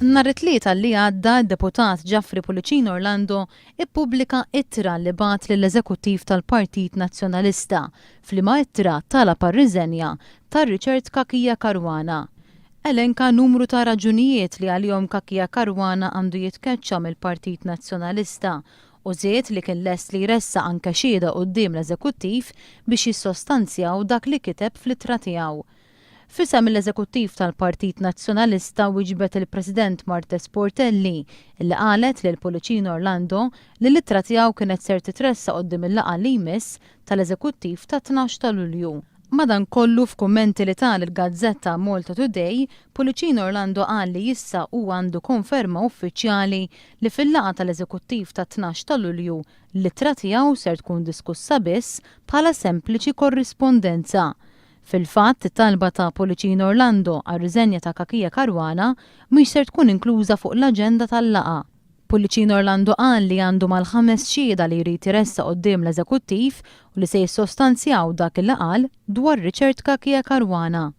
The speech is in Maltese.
Nhar it-Tlieta li għadda, d-Deputat Geoffrey Pullicino Orlando ippubblika ittra li bagħat lill-Eżekuttiv tal-Partit Nazzjonalista, f'liema ittra talab għar-riżenja ta' Richard Cachia Caruana. Elenka numru ta' raġunijiet li għalihom Cachia Caruana għandu jitkeċċa mill-Partit Nazzjonalista u żied li kien lest li jressaq anke xhieda quddiem l-Eżekuttiv biex jissostanzjaw dak li kiteb fl-ittra tiegħu. F'isem l-Eżekuttiv tal-Partit Nazzjonalista wieġbet il-President Marthese Portelli li qalet lil Pullicino Orlando li l-ittra tiegħu kienet ser titressaq quddiem il-laqgħa li jmiss tal-Eżekuttiv tat-12 ta' Lulju. Madankollu f'kummenti li ta lill-gazzetta Malta Today, Pullicino Orlando qal li issa huwa għandu konferma uffiċjali li fil-laqgħa tal-Eżekuttiv tat-12 ta' Lulju l-ittra tiegħu ser tkun diskussa biss bħala sempliċi korrispondenza. Fil-fatt, it-talba ta' Pullicino Orlando għar-riżenja ta' Cachia Caruana mhix ser tkun inkluża fuq l-aġenda tal-laqgħa. Pullicino Orlando qal li għandu mal-ħames xhieda li jrid iressaq quddiem l-Eżekuttiv u li se jissostanzjaw dak li qal dwar Richard Cachia Caruana.